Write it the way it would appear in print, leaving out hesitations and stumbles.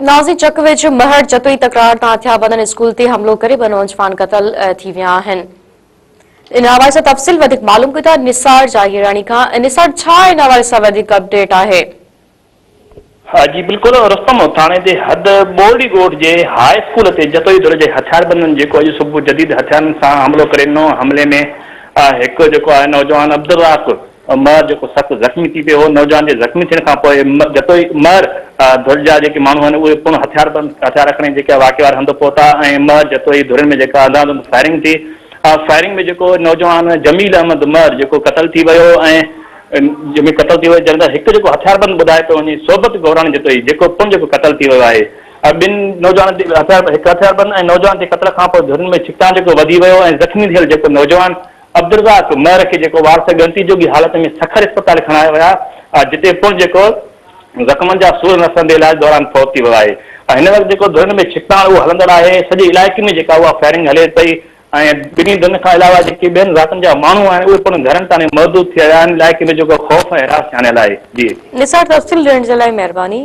نازي چڪ ويجهو مهڙ جتوئي تڪرار تان هٿياربندن اسڪول تي حملو ڪري ٻه نوجوان قتل ٿي ويا آهن. ان حوالي سان تفصيل وڌيڪ معلوم ڪيون ٿا نثار جاگيراڻي کان. نثار ڇا ان حوالي سان وڌيڪ اپڊيٽ آهي؟ ها جي بلڪل رستم ٿاڻي جي حد ٻورڙي ڳوٺ جي هاء اسڪول تي جتوئي ڌر جي هٿياربندن جيڪو اڄ صبح جديد هٿيارن سان حملو ڪري ڏنو حملي ۾ هڪ جيڪو آهي نوجوان عبدالرزاق مهر جيڪو سخت زخمي ٿي پيو هو، نوجوان جي زخمي ٿيڻ کان پوء جتوئي مهر ڌر جا جيڪي ماڻهو آهن اهي پڻ هٿياربند هٿيار کڻي جيڪي واقعي واري هنڌ پهتا ۽ مهر جتوئي ڌرين ۾ جيڪا انڌاڌنڌ فائرنگ ٿي، فائرنگ ۾ جيڪو نوجوان جميل احمد مهر جيڪو قتل ٿي ويو ۽ جميل قتل ٿي ويو جڏهن ته هڪ جيڪو هٿياربند ٻڌايو پيو وڃي صحبت گوراڻي جتوئي جيڪو پڻ جيڪو قتل ٿي ويو آهي ٻن نوجوانن تي هڪ هٿياربند ۽ نوجوان جي قتل کان پوء ڌرين ۾ ڇڪتاڻ جيڪو وڌي ويو ۽ زخمي ٿيل جيڪو نوجوان عبدالرزاق مهر کي جيڪو وارث ڳڻتي جوڳي حالت ۾ سکر اسپتال کڻايا ويا جتي پڻ جيڪو زخمن جا سور نه سهندي علاج دوران فوت ٿي ويو آهي ۽ هن وقت جيڪو ڌرين ۾ ڇڪتاڻ اهو هلندڙ آهي سڄي علائقي ۾ جيڪا اها فائرنگ هلي پئي ۽ ٻنهي ڌرين کان علاوه جيڪي ٻين ذاتن جا ماڻهو آهن اهي پڻ گهرن تاڻي محدود ٿي ويا آهن علائقي ۾ جيڪو خوف ۽ هراس ڇانيل آهي جي. نثار تفصيل ڏيڻ جي لاء مهرباني.